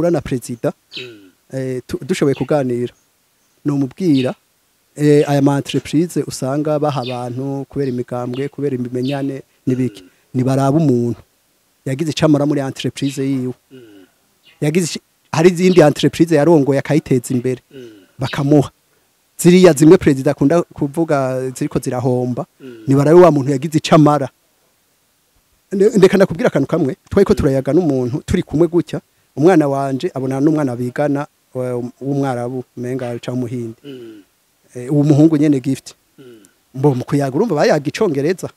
Ura na perezida dushoboye kuganira nomubwira aya ma entreprise usanga baha abantu kubera imigambwe, kubera imimenyane nibiki, nibaraba umuntu yagize icamara muri entreprise yiwe, yagize hari izindi entreprise yarongoye akayiteza imbere bakamuha ziriya zimwe perezida akunda kuvuga ziriko zirahomba, nibarabe wa muntu yagize icamara. Ndeka ndakubwira akantu kamwe twari ko turayaga n'umuntu turi kumwe gutya, umwana wanje abonana n'umwana bigana w'umwarabu umenga cyangwa umuhindi, uwo muhungu nyene Gift mbo mu kuyaga urumva bayaga icongereza,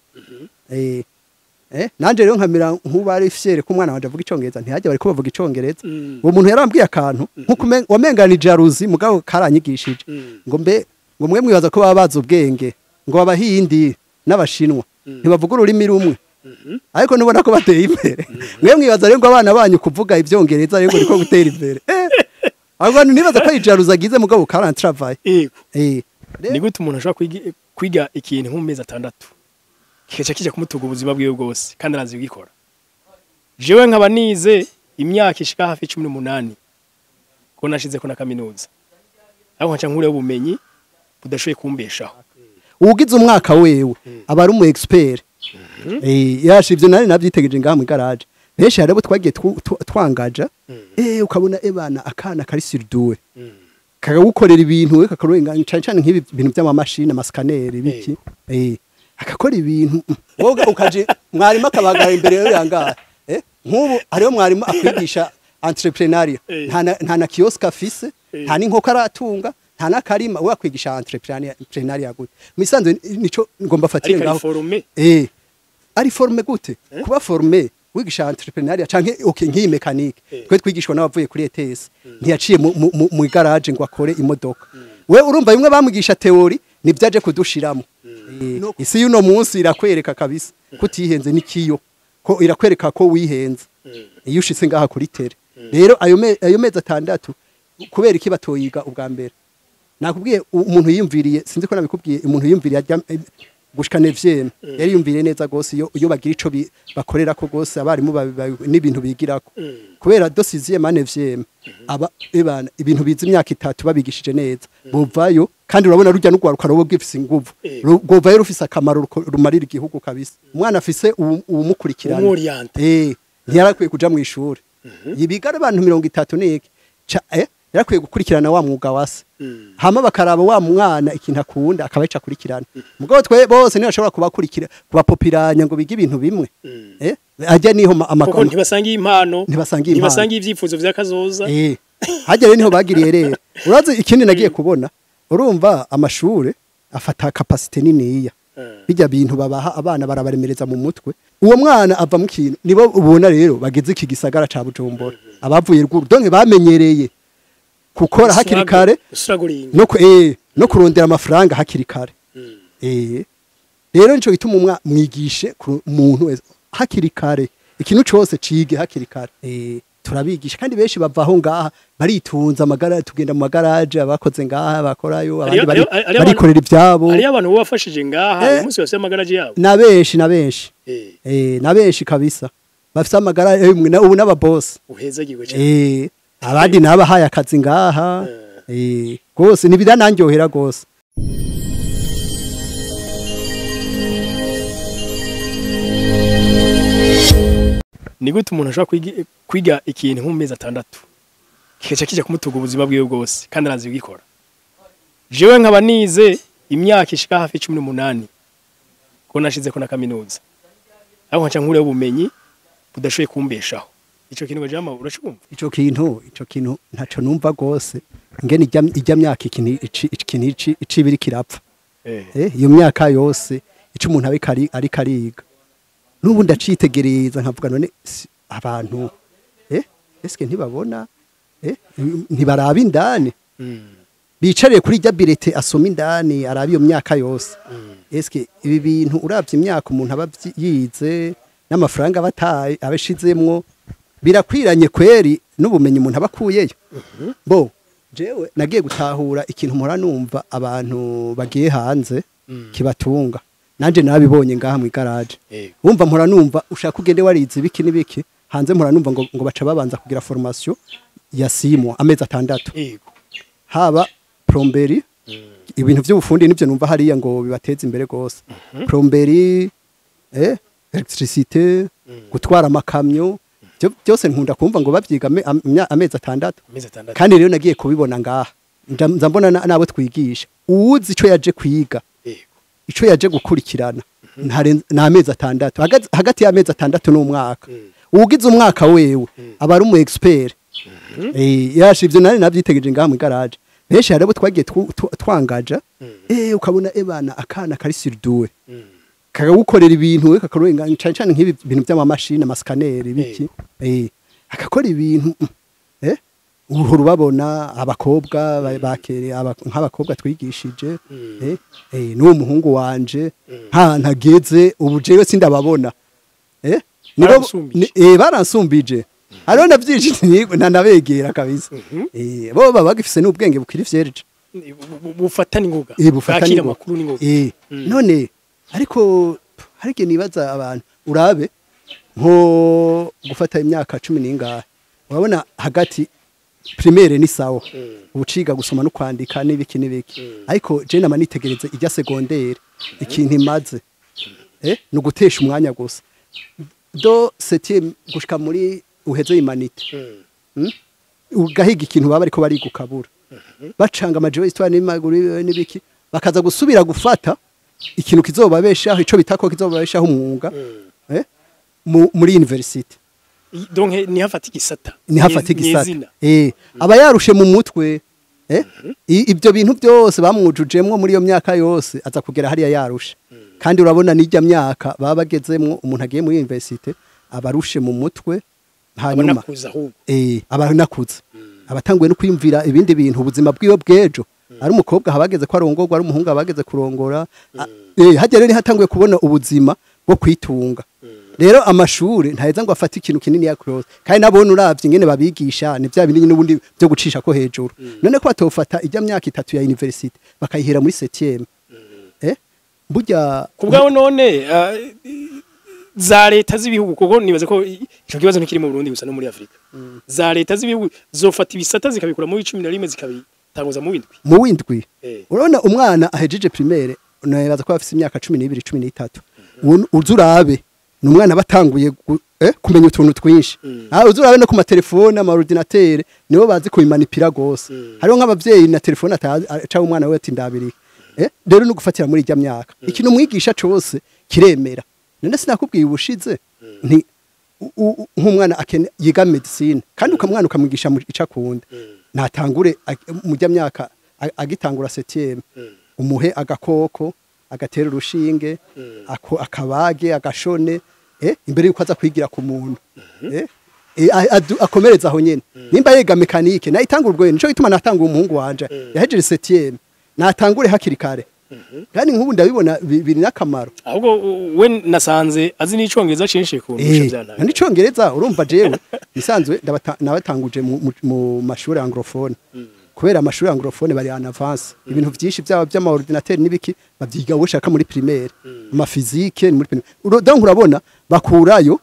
nanje rero nkamira nk'ubari fier ko umwana wanje avuga icongereza, ntihajya bariko bavuga icongereza. Uwo muntu yarambwiye akantu nkuko wamenga ni jalousie, mugabo karanyigishije, ngo mbe ngo mwe mwibaza ko baba bazi ubwenge, ngo abahindi n'abashinwa ntibavuga ururimi rumwe, ariko nubona ko bateye imbere. Mwe mwibaza rero ngo abana banyu kuvuga ivyongereza rero ngo niko gutera imbere. Abo bantu nibaza ko ari jalousie agize, mugabo karantravaye. Ni gute umuntu ashobora kwiga ikintu nko mu mezi 6 kikaca kija kumutunga ubuzima bwiwe bwose kandi arazi kugikora? Jewe nkaba nize imyaka ishika hafi 18 ko nashizeko na kaminuza, aho nkaca nkureho ubumenyi budashoboye kumbeshaho. Ugize umwaka wewe aba ari umu expert. Yashe ivyo nari navyitegereje ngaha mu garage, benshi hari abo twagiye twangaja, ukabona ebana akana kari surdoué kakagukorera ibintu we kakarurenga, cane cane nk'ibi bintu by'amamashini, amascanner, biki, akakora ibintu wowe ukaje mwarimu akabagara imbere yawe yangaha. Nk'ubu hariho mwarimu akwigisha entrepreneuriat, nta na kiosque afise, nta n'inkoko aratunga, nta n'akarima, we akwigisha entrepreneuriat gute? Misanzwe nico ngomba fatire ariko ari ngaho. Formé. Ari formé gute? Kuba formé wigisha entrepreneuriat canke okay nk'iyi mécanique, twe twigishwa n'abavuye kuri ETS, ntiyaciye mu garage ngo akore imodoka. We urumva bimwe bamwigisha théorie nivyaje kudushiramo. Isi y'uno munsi irakwereka kabisa kutihenze n'ikiyo ko irakwereka ko wihenze iyo ushitse ngaha kuri terrain. Rero ayo mezi 6 kubera iki batoyiga ubwa mbere? Nakubwiye umuntu yiyumviriye, sinzi ko nabikubwiye, umuntu yiyumviriye ajya gushika neuvième yari yumviriye neza gose iyo bagira ico bakorera ko gose abarimu n'ibintu bigirako, kubera de sixième à neuvième aba ebana ibintu bize imyaka 3 babigishije neza bovayo, kandi urabona rujya n'ugwaruka rubo gifise inguvu, rwovayo rufise akamaro rumarira igihugu kabisa. Umwana afise uwumukurikirana Umworiente. Ntiyarakwiye kuja mu ishuri yibigara abantu 30 niki, yarakwiye gukurikirana wa mwuga wase, hama bakaraba wa mwana ikintu akunda akaba yica akurikirana. Mugabo twe bose ntibashobora kubakurikira kubapopiranya ngo bige ibintu bimwe. Ajya niho kuko amakoma ntibasangiye impano. Ntibasangiye impano. Ntibasangiye ivyifuzo vya kazoza. Hajya rero niho bagiriye. Rero urazi ikindi nagiye kubona, urumva amashure afata capacité niniya, bijya bintu babaha abana barabaremereza mu mutwe, uwo mwana ava mu kintu. Nibo ubona rero bageze iki gisagara ca Bujumbura, abavuye ruguru, donc bamenyereye gukora hakiri kare. Usuraguringa. No kurondera amafaranga hakiri kare. Rero nico gituma mwigishe umuntu wese hakiri kare, ikintu cose cige hakiri kare. Turabigisha kandi benshi bavaho ngaha baritunza amagara, tugenda mu magaraje abakoze ngaha bakorayo, abandi barikorera ivyabo. Hariyo abantu bafashije ngaha uyu munsi bafise amagaraje yabo. Na benshi na benshi. Na benshi kabisa bafise amagara, ubu n'ababosi. Uhezagirwe cyane. Abandi nabahaye akazi ngaha. Gose ntibirananryohera gose. Ni gute umuntu ashobora kwiga ikintu nko mu mezi 6 kikaca kija kumutunga ubuzima bwiwe bwose kandi arazi kugikora? Jewe nkaba nize imyaka ishika hafi 18 ko nashizeko na kaminuza, aho nkaca nkureho ubumenyi budashoboye kumbeshaho. Ico kintu bajama uracumva? Ico kintu ntaco numva gose ingene ijya myaka ikintu icibiri kirapfa. Iyo myaka yose ico umuntu ariko ariko ariga, n'ubu ndacitegereza nkavuga none abantu eske ntibabona, ntibaraba indani, bicariye kuri rya bulletin asoma indani, araba iyo myaka yose, eske ibi bintu uravye imyaka umuntu aba yize n'amafaranga abataye abashizemwo birakwiranye kweri n'ubumenyi umuntu aba akuyeyo? Bo jewe nagiye gutahura ikintu mpora numva abantu bagiye hanze kibatunga, nanje nabibonye ngaha mu igaraje. Wumva mpora numva ushaka ugende warize ibiki n'ibiki hanze, mpora numva ngo baca babanza kugira formation. Ya 6 mois, amezi 6. Haba plomberie, ibintu by'ubufundi nibyo numva hariya ngo bibateze imbere gose, plomberie, électricité, gutwara amakamyo, byose nkunda kumva ngo bavyiga amezi 6. Amezi 6. Kandi rero nagiye kubibona ngaha, nza mbona n'abo twigisha, uwuzi ico yaje kwiga, ico yaje gukurikirana, ni amezi 6, hagati y'amezi 6 n'umwaka. Uwugize umwaka wewe aba ari umu expert. Yashe ivyo nari navyitegereje ngaha mu garage, benshi hari abo twagiye twangaja, ukabona ebana akana kari surdoué, kakagukorera ibintu we kakarurenga cyane cyane nk'ibi bintu by'amamashini, ama scanner, biki, akakora ibintu, uhora ubabona abakobwa bakere nk'abakobwa twigishije, n'uwo muhungu wanje nta ntageze ubu jewe sindababona, nibo. Baransumbije. Baransumbije, hariho na byinshi ntanabegera kabisa, bo baba bagifise n'ubwenge bukiri vierge. Bufata n'ingoga. Bufata Bwakira n'ingoga. amakuru n'ingoga. None ariko hari igihe nibaza abantu, urabe nko gufata imyaka cumi n'ingahe, urabona hagati primaire ni sawa, ubuciga gusoma no kwandika n'ibiki n'ibiki, ariko je nama nitegereze ijya secondaire ikintu imaze, ni ugutesha umwanya gusa de septième gushika muri uheze humanités, ugahiga ikintu baba ariko bariga ukabura, bacanga amajiwe histoire n'imaguru n'ibiki, bakaza gusubira gufata ikintu kizobabeshaho, ico bita ko kizobabeshaho umwuga, muri university. Donc nihafata igisata. Nihafata igisata. Nyezina. Aba yarushe mu mutwe, ibyo bintu byose bamwujujemwo muri iyo myaka yose, aza kugera hariya yarushe. Kandi urabona n'ijya myaka baba bagezemwo, umuntu agiye muri university abarushe mu mutwe, hanyuma Abanakuza ahubwo. Aba nakuze, abatanguye no kwiyumvira ibindi bintu, ubuzima bwiwe bw'ejo, ari umukobwa habageze ko arongorwa, ari umuhungu habageze kurongora. Hajya rero hatanguye kubona ubuzima bwo kwitunga. Rero amashuri ntaheza ngo afate ikintu kinini ya close, kandi nabone uravye ingene babigisha ni bya bindi n'ubundi byo gucisha ko hejuru. None ko batofata ijya myaka 3 ya university bakayihera muri 7e, burya. Kubwaho none za leta z'ibihugu, kuko nibaza ko ico kibazo ntikiri mu Burundi gusa, no muri Afrika, za leta z'ibihugu zofata ibisata zikabikura mu 11 zikabitanguza mu 7. Mu 7. Urabona umwana ahejeje primaire, nibaza ko afise imyaka 12, 13. Uza urabe ni umwana batanguye kumenya utuntu twinshi. Uza urabe no ku matelefone, ama ordinateur, nibo bazi kubimanipira gose. Hariho nk'abavyeyi na telefone atazi, aca umwana we ati ndabirika. Rero no gufatira muri ijya myaka, ikintu umwigisha cose kiremera. None sinakubwiye ubushize nti nk'umwana akene yiga medicine, kandi ukamwana ukamwigisha ico akunda, natangure mu jya myaka agitangura septième, umuhe agakoko agatera urushinge, akabage, agashone, imbere yuko aza kwigira ku muntu, akomereza aho nyene. Nimba yiga mécanique, nayitangura ubwo. Nico gituma natangura umuhungu wanje yahejeje septième, natangure hakiri kare, kandi nk'ubu ndabibona biri n'akamaro. Ahubwo we nasanze azi n'icongereza cinshi kundusha. Vyantanga. N'icongereza, urumva jewe bisanzwe nabatanguje mu mashuri anglophone, kubera amashuri anglophone bari en avance, ibintu vyinshi byaba by'ama ordinateur n'ibiki bavyiga ushaka muri primaire, ama physique ni muri primaire. Donc urabona bakurayo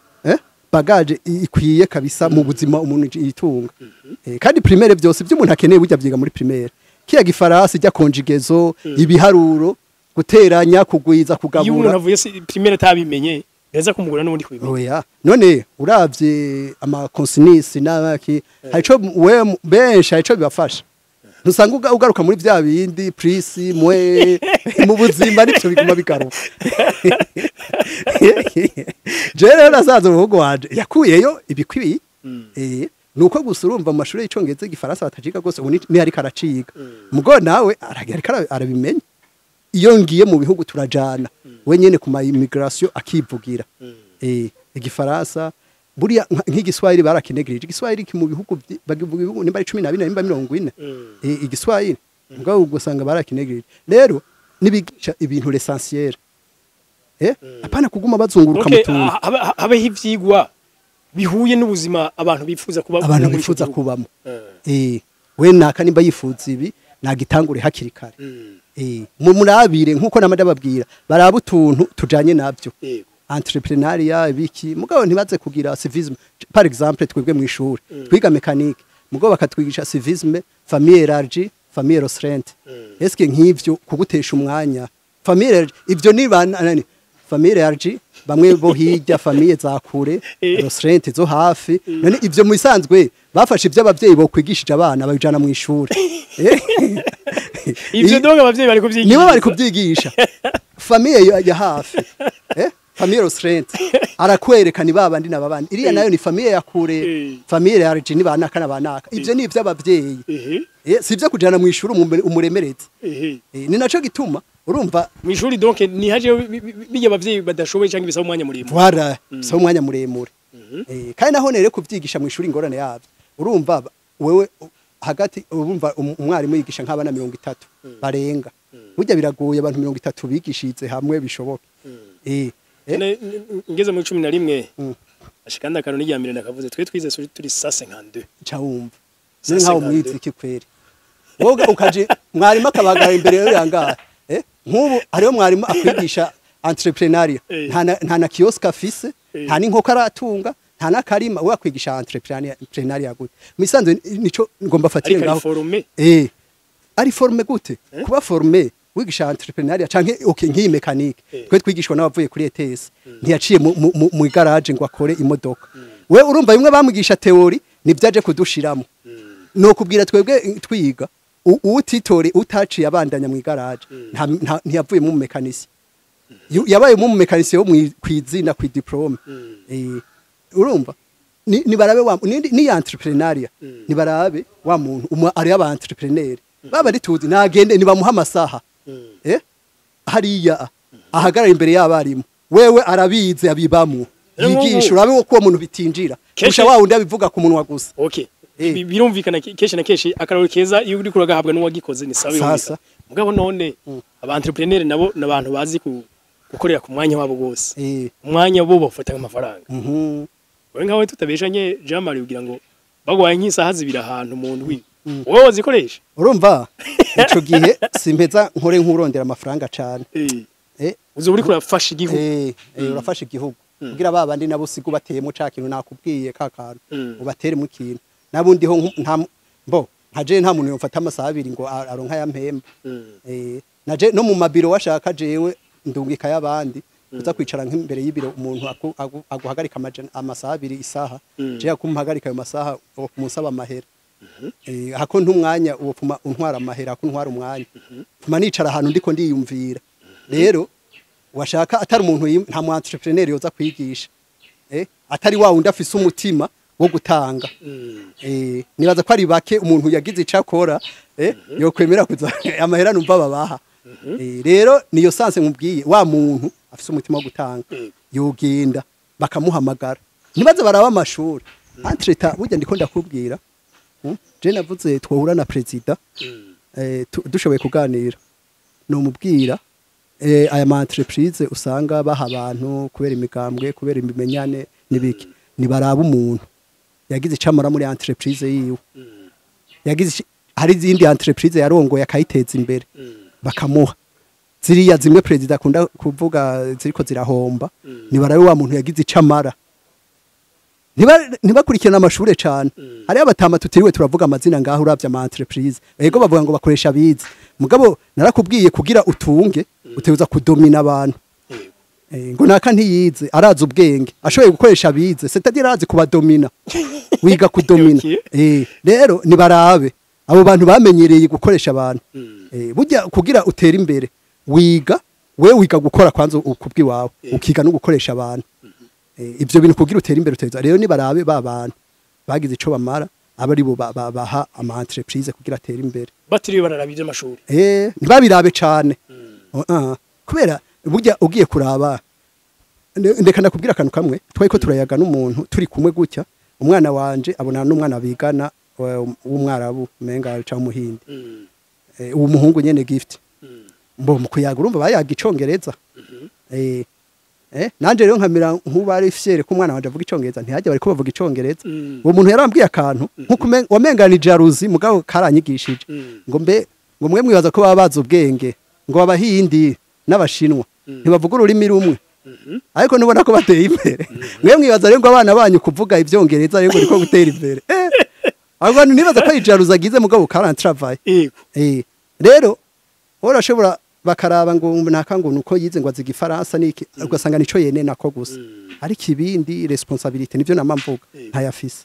bagage ikwiye kabisa mu buzima umuntu yitunga. Kandi primaire byose by'umuntu akeneye burya byiga muri primaire, kiya gifaransa, ijya conjugaison, ibiharuro, guteranya, kugwiza, Iyo umuntu kugabura. avuye primaire atabimenye, neza kumugura n'ubundi kubimenya. Oya, none uravye ama consignes n'abaki, hari ico we benshi, hari ico bibafasha. Ntusanga ugaruka muri vya bindi plus mwe mu buzima, nivyo biguma bigaruka. Je rero nasanze umuhungu wanje yakuyeyo ibikwiye, nuko gusa urumva mu mashuri y'icongereza, igifaransa bataciga gose, ubu ni ariko araciga, mugo nawe ariko arabimenya. Iyo ngiye mu bihugu turajana, we nyene ku ma immigration akivugira igifaransa. Buriya nk'igiswahili barakinegirije, igiswahili ki mu bihugu bagivuga ibihugu nimba ari 14, nimba 40, igiswahili mugabo ugasanga barakinegirije. Rero nibigisha ibintu l'essentiel, apana kuguma bazunguruka mu Okay, tuntu. Habeho ivyigwa bihuye n'ubuzima abantu bifuza kuba Abantu muri ico bifuza gihugu. kubamo. We naka nimba yifuza ibi, nagitangure hakiri kare. Murabire nkuko namada babwira, baraba utuntu tujanye navyo, entrepreneuriat ibiki, mugabo ntibaze kugira civisme. Par exemple twebwe mu ishuri twiga mécanique, Mugo bakatwigisha civisme, famille élargie, famille restreinte. Eske nk'ivyo kugutesha umwanya, famille élargie, ivyo ni nani, famille élargie bamwe bo hirya, famille za kure, restreinte zo hafi. None ivyo mu isanzwe bafashe ivyo abavyeyi bo kwigishije abana babijana mu ishuri. Ivyo donc abavyeyi bari kuvyigisha. Nibo bari kubyigisha famille ya hafi, famille restreinte arakwereka ni babandi na babandi, iriya nayo ni famille ya kure, famille élargie ni banaka na banaka. Ivyo ni ivy'abavyeyi, si ivyo kujana mu ishuri umuremereze. Ni naco gituma urumva mu ishuri donc ni haje bijya abavyeyi badashoboye cyangwa bisaba umwanya muremure. Voilà, bisaba umwanya muremure. Kandi naho nere kuvyigisha mu ishuri ingorane yavyo, urumva wewe hagati urumva umwarimu yigisha nk'abana 30 barenga, burya biragoye abantu 30 bigishize hamwe bishoboka. Ngeze mu 11 ashikanda akantu n'irya mbere ndakavuze, twe twize turi 152. Ca wumva ni nkaho mwize iki kweri, wowe ukaje mwarimu akabagara imbere yawe yangahe. Nk'ubu hariho mwarimu akwigisha entrepreneuriat, nta na kiosk afise, nta n'inkoko aratunga, nta n'akarima, we akwigisha entrepreneuriat gute? Misanzwe nico ngomba fatire ngaho. Ari formé gute? Kuba formé wigisha entrepreneuriat canke okay nk'iyi mécanique, twe twigishwa n'abavuye kuri ETS, ntiyaciye mu garage ngo akore imodoka. We urumva bimwe bamugisha théorie nivyaje kudushiramo. No kubwira twebwe twiga utitore utaciye abandanya mu garage ntiyavuye mu mécanicien, yabaye mu mécanicien wo kwizina ku diplôme. Urumva ni barabe wa ni entrepreneuriat, ni barabe wa muntu ari aba entrepreneur baba rituzi nagende nibamuha amasaha hariya ahagarara imbere y'abarimu, wewe arabize abibamwo yigisha, urabe ko uwo muntu bitinjira kurusha wa wundi abivuga ku munwa gusa. Okay, birumvikana kenshi na kenshi akararo keza iyo uri kuragahabwa n'uwagikoze ni sawa, birumvikana. Mugabo none aba entrepreneur nabo nabantu bazi gukorera ku mwanya wabo gose, umwanya bo bafata amafaranga. Wewe nkawe tutabeshanye Jean Marie ugira ngo bagwaye nk'isaha zibiri ahantu mu ndwi, wowe wazikoresha? Urumva ico gihe simpeza nkore nkurondera amafaranga cyane. Uzo uri kurafasha igihugu. Urafasha igihugu kugira babandi nabo sigo bateyemo ca kintu nakubwiye ka kantu ubatere mu kintu nabundi ho nta mbo nkaje nta muntu yomfata amasaha abiri ngo aronka ya mpemba. Naje no mu mabiro washaka jewe ndungika y'abandi uza kwicara nk'imbere y'ibiro umuntu aguhagarika amasaha abiri isaha, je yakumuhagarika ayo masaha kumusaba amahera. Hako ntumwanya uwo pfuma untwara amahera, hako ntwara umwanya pfuma nicara ahantu ndiko ndiyumvira. Rero washaka atari umuntu nta mu entrepreneur yoza kwigisha, atari wa wundi afise umutima wo gutanga. Nibaza ko ari bake umuntu yagize icakora yokwemera kuza amahera numva babaha. Rero niyo sanse nkubwiye, wa muntu afise umutima wo gutanga yogenda bakamuhamagara, nibaze baraba amashuri entreta. Burya ndiko ndakubwira, je navuze twahura na president dushoboye kuganira, nomubwira aya ma entreprise usanga baha abantu kubera imigambwe, kubera imimenyane nibiki, nibaraba umuntu yagize icamara muri entreprise yiwe, yagize hari izindi entreprise yarongoye akayiteza imbere bakamuha ziriya zimwe president akunda kuvuga ziriko zirahomba, nibarabe wa muntu yagize icamara. Ntibakurikirana amashure cyane. Hari abatama tutiriwe turavuga amazina ngaho uravye ama entreprise, ego bavuga ngo bakoresha abize, mugabo narakubwiye kugira utunge uteuza kudomina abantu. Ngo naka ntiyize arazi ubwenge, ashoboye gukoresha abize, c'est-à-dire arazi kubadomina, wiga kudomina. Rero nibarabe abo bantu bamenyereye gukoresha abantu. Burya kugira utere imbere wiga, we wiga gukora kwanza ukubwi wawe, ukiga no gukoresha abantu. Ibyo bintu kugira utere imbere uteza. Rero nibarabe ba bantu bagize ico bamara abari bo baha ama entreprise kugira atere imbere, batiriwe bararabije amashuri. Ntibabirabe cane. Kubera burya ugiye kuraba, ndeka ndakubwira akantu kamwe twari ko turayaga n'umuntu turi kumwe gutya, umwana wanje abonana n'umwana bigana w'umwarabu menga ca muhindi, uwo muhungu nyene Gift, mbo mu kuyaga urumva bayaga icongereza. Nanje rero nkamira nkuba ari fier ko umwana wanje avuga icongereza, ntihajya bariko bavuga icongereza. Uwo muntu yarambwiye akantu nkuko wamenga ni jalousie, mugabo karanyigishije, ngo mbe ngo mwe mwibaza ko baba bazi ubwenge, ngo abahindi n'abashinwa ntibavuga ururimi rumwe, ariko nubona ko bateye imbere. Mwe mwibaza rero ngo abana banyu kuvuga ivyongereza rero niko gutera imbere. Abo bantu nibaza ko ari jalousie agize, mugabo quarante travail. Rero urashobora bakaraba ngo naka ngo nuko yize ngo azi igifaransa niki, ugasanga nico yene nako gusa, ariko ibindi responsabilité nivyo nama mvuga ntayafise,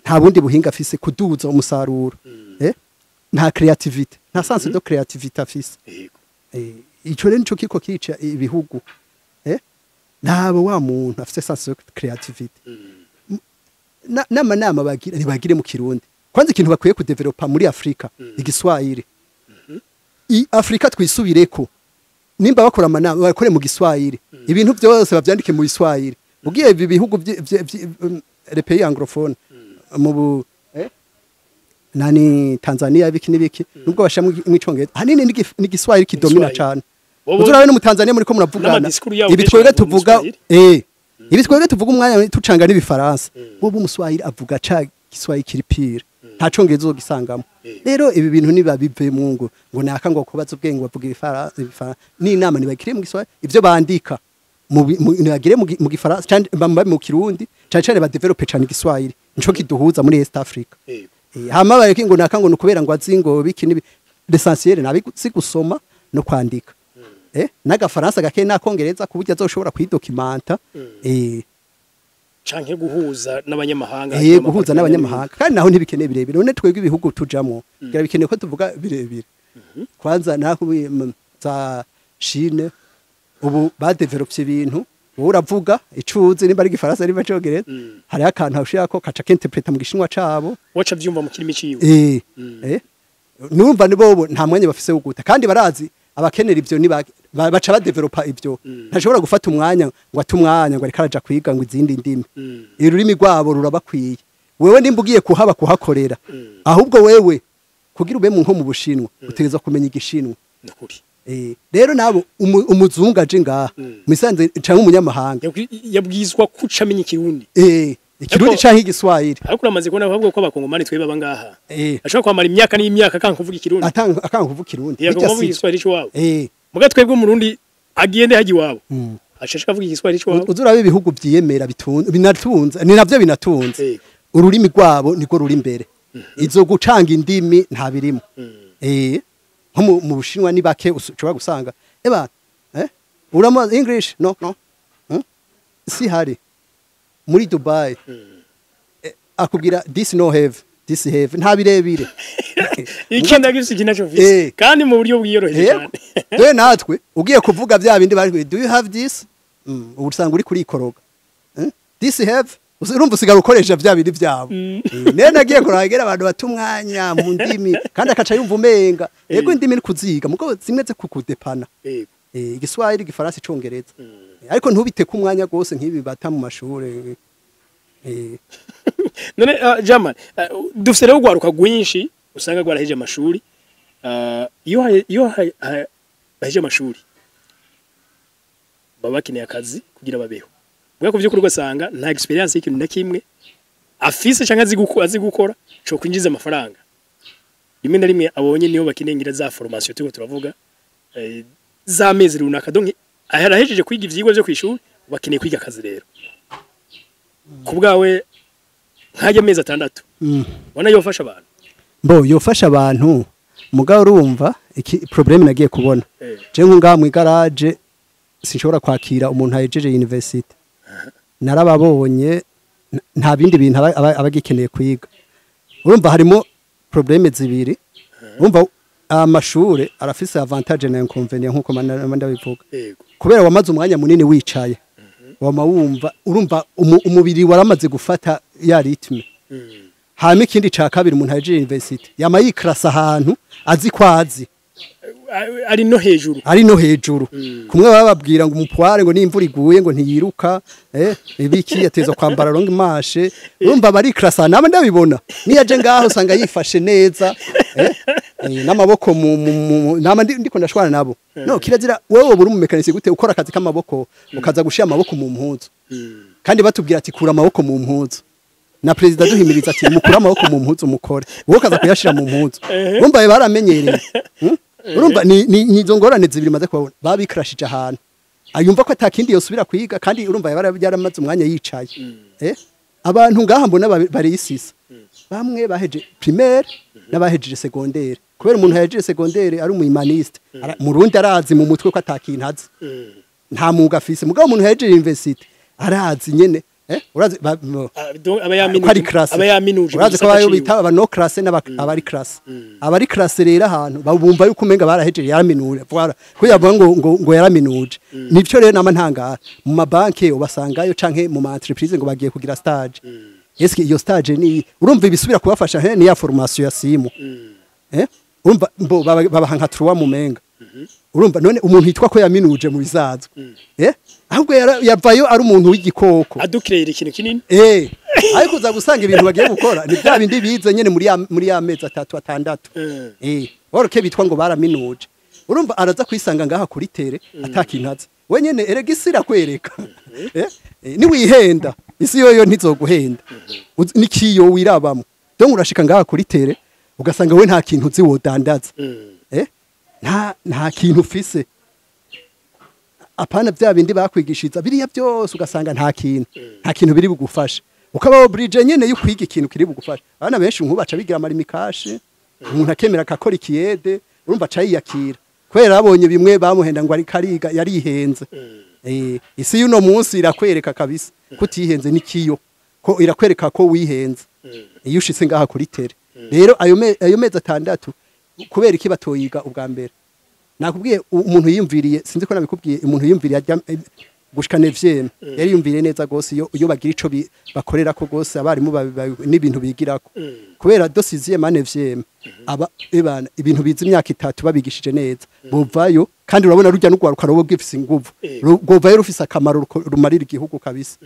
nta bundi buhinga afise kuduza umusaruro, nta créativité, nta sens de créativité afise. Ico rero nico kiko kica ibihugu. Nabo wa muntu afise sens de créativité, n'amanama bagira ntibagire mu Kirundi. Kwanza ikintu bakwiye kudevelopa muri Afrika, igiswahili. I Afrika twisubireko, nimba bakora amanama bakore mu Giswahili, ibintu byose bavyandike mu Giswahili. Ugiye ibi bihugu les pays anglophones mu bu nani Tanzania, biki n'ibiki, nubwo bashamwe mu Icongereza, hanini n'igiswahili kidomina Igiswahili. cane. Bobo- Uzurabe no mu Tanzania muriko muravugana, N'ama discours yabo ibi kenshi twebwe bavuga mu tuvuga Giswahili. Ibi twebwe tuvuga umwanya tucanga n'ibifaransa, bo umuswahili avuga ca Giswahili kiri pire, nta congereza uzogisangamo. Rero ibi bintu niba bive mu ngo ngo naka ngo kubaza ubwenge bavuga ibifaransa, n'inama nibagire mu Giswahili, ivyo bandika nibagire mu Gifaransa canke mu Kirundi, cane cane badevelope cane Igiswahili, nico kiduhuza muri East Africa. Hama bareke ngo naka ngo nukubera ngo azi ngo biki nibi, l'essentiel nabi si gusoma no kwandika, n'agafaransa gake n'akongereza, ku buryo azoshobora kwidokimanta. Canke guhuza n'abanyamahanga. Guhuza n'abanyamahanga, kandi naho ntibikeneye birebire. None twebwe ibihugu tujamwo gira bikeneye ko tuvuga birebire? Kwanza naho za Chine ubu badevelopye ibintu, wowe uravuga icuzi nimba ari igifaransa nimba icongereza, hariho akantu ushirako kaca kinterpreta mu gishinwa cabo. Waca vyumva mu kirimi ciwe. Numva ni bobo nta mwanya bafise wo guta, kandi barazi abakenera ivyo ni baca badevelopa ivyo. Ntashobora gufata umwanya ngo ate umwanya ngo ariko araja kwiga ngo izindi ndimi. Ururimi rwabo rurabakwiye. Wewe nimba ugiye kuhaba kuhakorera, ahubwo wewe kugira ube mu nko mu Bushinwa utegerezwa kumenya igishinwa. Nukuri. Rero nabo umuzungu aje ngaha misanze canke umunyamahanga Yabwizwa kuca amenya ikirundi. Ikirundi canke igiswahili. Ariko uramaze kubona ahubwo ko abakongomani twe baba ngaha ashobora kwamara imyaka n'imyaka kanka kuvuga ikirundi. Atanga akanga kuvuga ikirundi. Yego, Bijya kuvuga si- igiswahili c'iwabo. Muga twebwe umurundi agende haji iwabo ashashaka kuvuga igiswahili c'iwabo. Uzurabe ibihugu vyiyemera bitunze binatunze, ni navyo binatunze. Ururimi rwabo niko ruri imbere, izo gucanga indimi nta birimo. Nko mu Bushinwa ni bake ushobora gusanga eba urama English no no. Si hari muri Dubai, akubwira this no have, this have, nta birebire. Iki ndagifise, iki naco mfise, kandi mu buryo bwiyoroheje cyane. Dore natwe ugiye kuvuga bya bindi bari, do you have this, ubu usanga uri kurikoroga. This have, urumva usigara ukoresha bya bindi byabo. Nene nagiye kuragera abantu bata umwanya mu ndimi, kandi akaca yumva umenga yego indimi ni kuziga, mugo zimwe ze kukudepana. Igiswahili, igifaransa, icongereza. Ariko ntubite ku mwanya gose nk'ibi bata mu mashure. None Jamal, dufise rero urwaruka rwinshi usanga rwaraheje amashuri. Iyo baheje amashuri baba bakeneye akazi kugira babeho. Bwa ku vy'ukuri ugasanga nta experience y'ikintu na kimwe afise canke azi gukora co kwinjiza amafaranga. Rimwe na rimwe abonye niyo bakeneye ngira za formation turiko turavuga, z'amezi runaka. Donc arahejeje kwiga ivyigwa vyo kwishuri, bakeneye kwiga akazi. Rero ku bwawe nk'ajya amezi 6 ubona yofasha abantu? Mbo yofasha abantu, mugabo urumva iki problème nagiye kubona, je nko ngaha mu garage sinshobora kwakira umuntu ahejeje university. Narababonye, nta bindi bintu aba agikeneye kwiga. Urumva harimo problème zibiri. Urumva amashure arafise avantage na inconvénient, nkuko ndabivuga. Kubera wamaze umwanya munini wicaye, wama wumva urumva umubiri waramaze gufata ya rythme. Hama ikindi ca kabiri, umuntu ahejeje university yama yikrasa ahantu azi ko azi ari no hejuru. Ari no hejuru. Kumwe bababwira ngo umupware ngo n'imvura iguye ngo ntiyiruka, ibiki yateza kwambara longue manche. Urumva barikrasa, naba ndabibona niyo aje ngaho usanga yifashe neza, n'amaboko mu nama ndiko ndashwana nabo. No kirazira, wewe buri mu mécanicien gute ukora akazi k'amaboko ukaza gushira amaboko mu mpuzu? Kandi batubwira ati kura amaboko mu mpuzu, na perezida duhimiriza ati mukure amaboko mu mpuzu mukore, wowe ukaza kuyashira mu mpuzu. Urumva baramenyereye. Urumva ni izo ngorane zibiri maze kubabona, babikrashije ahantu ayumva ko atakindi yosubira kwiga, kandi urumva yaramaze umwanya yicaye. Abantu ngaha mbona barisisa. Bamwe baheje primaire n'abahejeje secondaire. Kubera umuntu yahejeje secondaire ari umuhumaniste, mu rundi arazi mu mutwe ko atakintu azi, nta mwuga afise. Mugabo umuntu yahejeje university arazi nyene, urazi aba yaminuje. Ko ari classe. Aba yaminuje mu Urazi ko gisata abayo ciwe. bita aba non classé n'abari classé. Abari classé rero ahantu bumva yuko umenga barahejeje, yaraminuje, voilà, ko yavuga ngo yaraminuje. Nivyo rero nama ntangara, mu mabanki ubasangayo canke mu ma entreprise ngo bagiye kugira stage. Eske iyo stage ni, urumva, ibisubira kubafasha he? Ni ya formation ya simu, urumva mbo babaha nka 3 mu menga. Urumva none umuntu yitwa ko yaminuje mu bizazwe, ahubwo yavayo ari umuntu w'igikoko. Adukirera ikintu kinini. Ariko uza gusanga ibintu bagiye gukora ni bya bindi bize nyene muri ya mezi 3, 6. Oroke bitwa ngo baraminuje. Urumva araza kwisanga ngaha kuri terrain atakintu azi. We nyene erega isi irakwereka. Niwihenda isi yoyo ntizoguhenda. Nikiyo wirabamo. Donc urashika ngaha kuri terrain ugasanga we nta kintu uzi wodandaza. Nta kintu ufise. Apana bya bindi bakwigishiriza biriya byose, ugasanga nta kintu biri bugufashe, ukaba obligé nyene yo kwiga ikintu kiri bugufashe. Abana benshi nkubu baca bigira amarimikashi, umuntu akemera akakora ikiyede, urumva aca yiyakira kubera abonye bimwe bamuhenda ngo ariko ariga yarihenze. Isi y'uno munsi irakwereka kabisa ko utihenze, n'ikiyo ko irakwereka ko wihenze iyo ushitse ngaha kuri terrain. Rero ayo mezi 6, kubera iki batoyiga ubwa mbere? Nakubwiye, umuntu yiyumviriye, sinzi ko nabikubwiye, umuntu yiyumviriye ajya gushika neuvième yari yumviriye neza gose iyo bagira ico bakorera ko gose abarimu n'ibintu bigirako, kubera de sixième à neuvième aba ebana ibintu bize imyaka 3 babigishije neza bovayo. Kandi urabona rujya n'ugwaruka ruba rwifise inguvu, rwovayo rufise akamaro rumarira igihugu kabisa.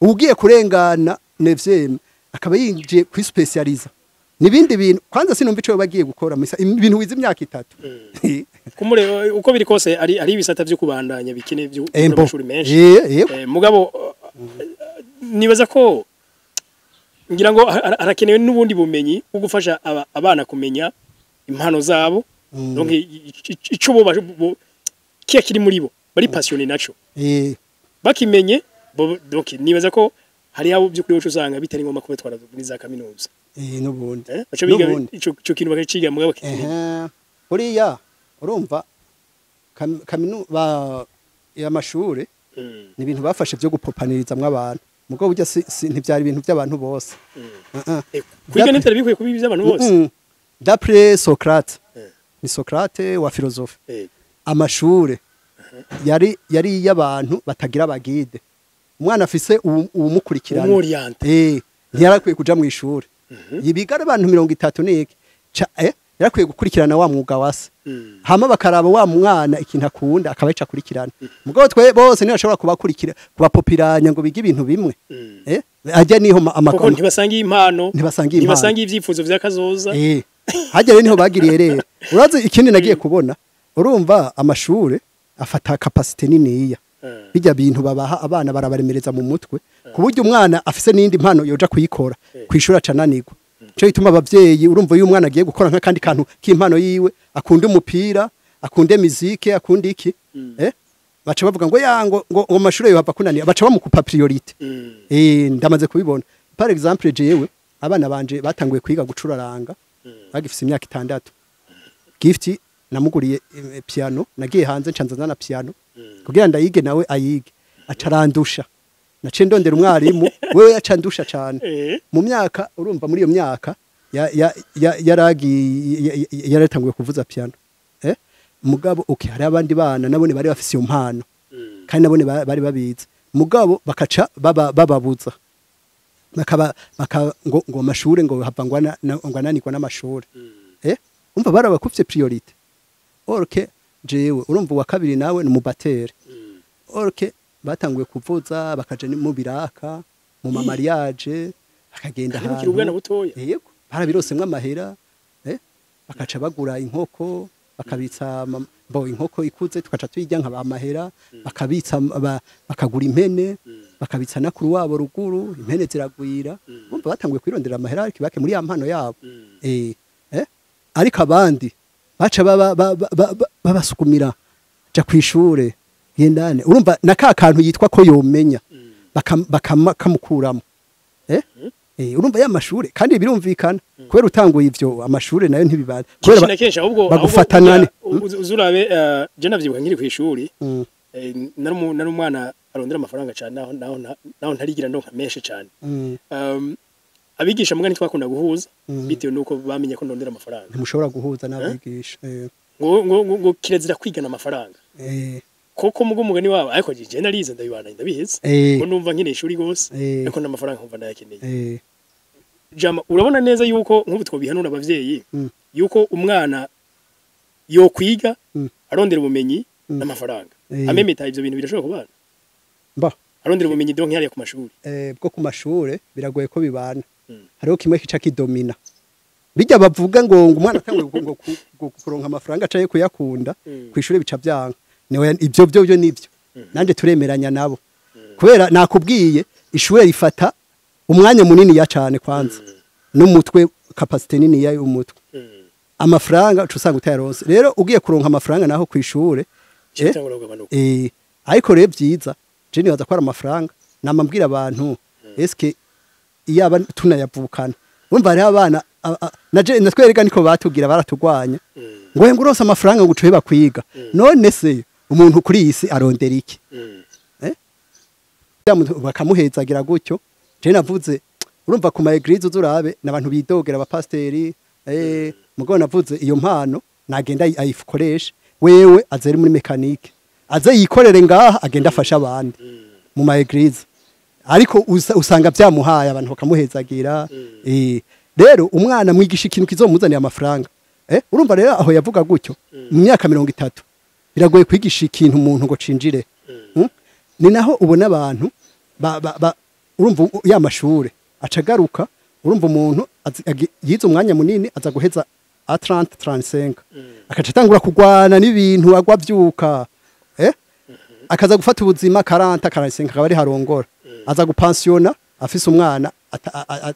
Ugiye kurengana neuvième akaba yinjiye kwispecializa nibindi bintu, kwanza sinumva ico bagiye gukora misa ibintu wize imyaka 3. Kumure uko biri kose ari ibisata byo kubandanya bikeneye byo Embo. amashuri menshi. Yego. Mugabo nibaza ko ngira ngo harakenewe n'ubundi bumenyi bwo gufasha abana kumenya impano zabo, donc ico bo kiya kiri muri bo bari passionné naco, bakimenye bo. Donc nibaza ko hari abo by'ukuri wacu usanga bitari ngombwa kubatwara muri za kaminuza. N'ubundi. Baca biga N'ubundi. ico kintu bakaciga mugabo bakimenya. Buriya urumva kaminu ba y'amashure ni ibintu bafashe byo gupopanirizamwo abantu, mugabo burya si ntivyari ibintu by'abantu bose. Kwiga ntivyari bikwiye kuba iby'abantu bose. D'après Socrate, ni Socrate wa philosophe, amashure yari y'abantu batagira abaguide, umwana afise uwumukurikirana. Umworiente. Ntiyarakwiye kuja mu ishure yibiga ari abantu 30 niki, yarakwiye gukurikirana wa mwuga wase, hama bakaraba wa mwana ikintu akunda akaba yica akurikirana. Mugabo twe bose ntibashobora kubakurikira, kubapopiranya ngo bige ibintu bimwe. Ajya niho Kuko ntibasangiye impano. Ntibasangiye impano. Ntibasangiye ivyifuzo vya kazoza. Hajya rero niho bagiriye. Rero urazi ikindi nagiye kubona, urumva amashure afata capacité niniya, bijya bintu babaha abana barabaremereza mu mutwe ku buryo umwana afise n'indi mpano yoja kuyikora kwishura acananirwa. Cyo gituma abavyeyi, urumva, iyo umwana agiye gukora nk'akandi kantu k'impano yiwe, akunda umupira, akunde muzike, akunda iki, baca bavuga ngo ya ngo mashure yohava kunanira, baca bamukupa priorité. Ndamaze kubibona. Par exemple jewe abana banje batanguye kwiga gucuraranga bagifise imyaka 6. Gift namuguriye piano, nagiye hanze ncanza nzana piano kugira ndayige nawe ayige, acarandusha. Naciye ndondera umwarimu, wewe yacandusha cane. Mu myaka, urumva, muri iyo myaka yaragiye yaratanguye kuvuza piano. Mugabo okay, hari abandi bana nabone bari bafise iyo mpano kandi nabone bari babizi, mugabo bakaca bababuza bakaba baka ngo amashure ngo hava ngo ngo ananirwa n'amashure. Umva barabakufye priorité. Orke jewe urumva uwa kabiri nawe ni umubatteur. Orke batanguye kuvuza bakaja ni mu biraka, mu ma mariage, bakagenda Kandi bukiri ubwana butoya. Yego, barabirosemwo amahera, bakaca bagura inkoko, bakabitsa bo inkoko ikuze tukaca tuyirya nka amahera, bakabitsa bakagura impene, bakabitsa nakuru wabo ruguru, impene ziragwira. Bumva batanguye kwirondera amahera ariko bake muri ya mpano yabo. Ariko abandi baca babasukumira ja kwishure gendane, urumva na ka kantu yitwa ko yomenya bakamukuramo. Urumva ya mashure kandi birumvikana kubera utanguye ivyo amashure nayo ntibibana kubera kenshi ahubwo bagufatanane. Uzurabe, je navyibuka nkiri kw'ishuri, nari umwana arondera amafaranga cyane, naho ntarigira ndonka menshi cyane. Abigisha mbwa ntitwakunda guhuza bitewe nuko bamenye ko ndondera amafaranga. Ntimushobora guhuza n'abigisha. Ngo kirezira kwigana amafaranga. Koko mugo mugani wabo, ariko je narize ndabibana ndabiheze. Ngo numva nkeneye ishuri gose, ariko n'amafaranga nkumva ndayakeneye. Jama, urabona neza yuko nk'ubu twobihanura abavyeyi yuko umwana yo kwiga arondera ubumenyi n'amafaranga. Amemeta ivyo bintu birashobora kubana. Mba arondera ubumenyi donc yari ku mashuri. Bwo ku mashure biragoye ko bibana. Hariho kimwe kica kidomina. Bijya bavuga ngo umwana atangwe ngo kuronka amafaranga acaye kuyakunda kwishure bica byanga. Niwe ibyo byo nivyo. Nanje turemeranya nabo. Kubera nakubwiye ishure rifata umwanya munini ya cyane kwanza. N'umutwe capacity nini ya umutwe. Amafaranga ucusanga utayaronse. Rero ugiye kuronka amafaranga naho kwishure ariko rero byiza je nibaza ko ari amafaranga namambwira abantu eske iyaba tunayavukana urumva hariho abana naje natwereka niko batugira baratugwanya ngo ngo urose amafaranga ngo ucoye bakwiga none se umuntu kuri iyi si arondera iki bakamuhezagira gutyo. Je navuze urumva ku ma église uzurabe nabantu bidogera abapasteri mugabo navuze iyo mpano nagenda ayikoresha wewe azeri muri mekanike aze yikorere ngaha agenda afasha abandi mu ma église ariko usanga byamuhaye abantu bakamuhezagira. Rero umwana mwigisha ikintu kizomuzanira amafaranga. Urumva rero aho yavuga gutyo mu myaka 30 biragoye kwigisha ikintu umuntu ngo cinjire. Ni naho ubona abantu urumva ya mashure acagaruka urumva umuntu yize umwanya munini aza guheza a 30 35 akaca atangura kugwana n'ibintu agwa vyuka akaza gufata ubuzima 40 45 akaba ari harongora aza gupansiona afise umwana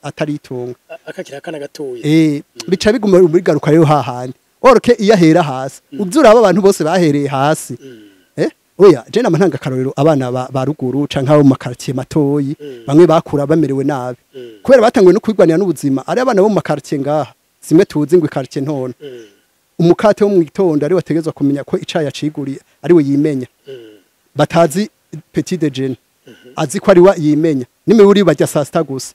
ataritunga akakira akana gatoye bica biguma muri garuka rero hahandi orke iyo ahera hasi uzuraba abantu bose bahereye hasi. Oya je namantanga karorero abana ba ruguru canke abo mu makartier matoyi bamwe bakura bamerewe nabi kubera batanguye no kwigwanira n'ubuzima. Ari abana bo mu makartier ngaha simwe tuzi ngo ikartier ntono umukate wo mu gitondo ari wategezwa kumenya ko icaya aciguriye ari we yimenya batazi petit déjeuner azi ko ari wa yimenya n'imiburi bajya saa sita gusa.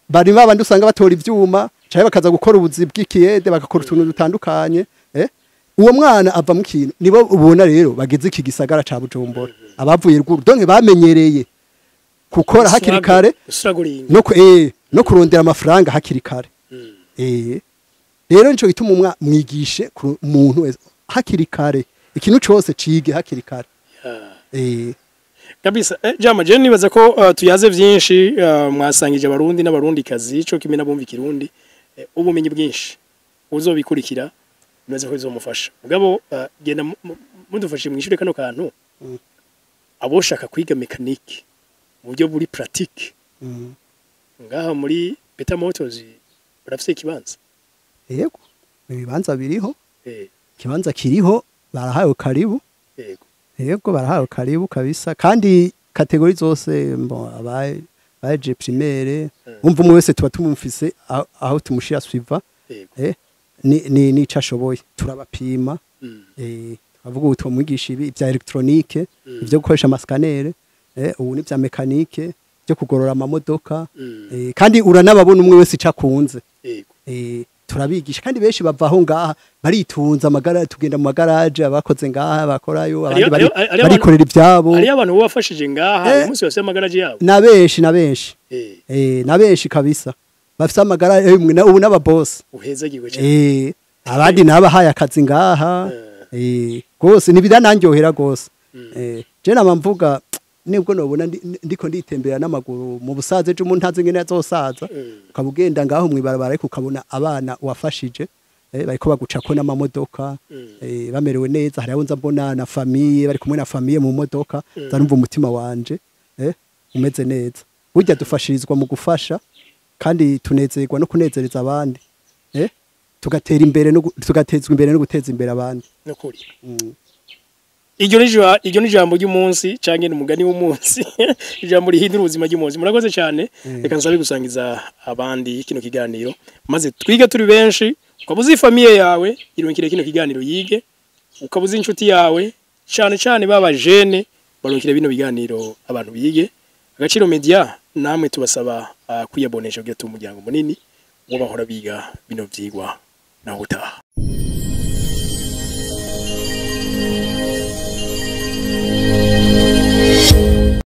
Bari babandi usanga batora ivyuma canke bakaza gukora ubuzi bw'ikiyede bagakora utuntu dutandukanye. Uwo mwana ava mu kintu nibo ubona rero bageze iki gisagara ca Bujumbura abavuye ruguru donc bamenyereye gukora hakiri kare no kurondera amafaranga hakiri kare. Rero nico gituma umwa mwigishe umuntu hakiri kare ikintu cose cige hakiri kare. Kabisa. Jama je nibaza ko tuyaze vyinshi mwasangije abarundi n'abarundi kazi ico kimwe nabumva ikirundi ubumenyi bwinshi uzobikurikira nibaza ko bizomufasha. Mugabo genda mudufashe mwishure kano kantu aboshaka kwiga mekanike mu buryo buri pratique ngaha muri Beta Motors barafise ikibanza. Yego ibibanza biriho. Ikibanza kiriho barahawe karibu. Yego yego barahawe karibu kabisa kandi kategori zose abaye baje primaire umva umwe wese tuba tumumfise aho tumushira suiva ni ni icashoboye turabapima. Avuga ubu tumwigisha ibi bya electronique ibyo gukoresha amascanner ubu ni bya mekanike byo kugorora amamodoka kandi uranababona umwe wese icakunze. Turabigisha kandi benshi bavaho ngaha baritunza amagara tugenda mu magaraje abakoze ngaha bakorayo abandi barikorera ibyabo. Ari abantu bafashije ngaha umunsi wose amagaraje yabo nabenshi nabenshi kabisa bafise amagara ubu n'aba boss uhezagiwe cyane abandi nabahaye akazi ngaha gose nibirananyohera gose. Je nama mvuga nibwo nobona ndiko nditembera n'amaguru mu busaze je umuntu ntazi ngene azosaza ukabugenda ngaho mwibarabara ariko ukabona abana wafashije bariko bagucako n'amamodoka bamerewe neza. Hariho nza mbona na famille bari kumwe na famille mu modoka nzarumva umutima wanje umeze neza. Burya dufashirizwa mu gufasha kandi tunezerwa no kunezereza abandi tugatera imbere no tugatezwa imbere no guteza imbere abandi. Nukuri. Iryo ni ijambo ry'umunsi canke ni umugani w'umunsi, ijambo rihindura ubuzima ry'umunsi. Murakoze cyane. Reka nsabe gusangiza abandi kino kiganiro, maze twige turi benshi. Ukaba uzi famille yawe, irungikire kino kiganiro yige. Ukaba uzi inshuti yawe, cyane cyane baba jene, barungikire bino biganiro abantu bige. Agaciro Media namwe tubasaba kwiyabonesha kugira tube umuryango munini w'abahora biga bino vyigwa. Naho utaha.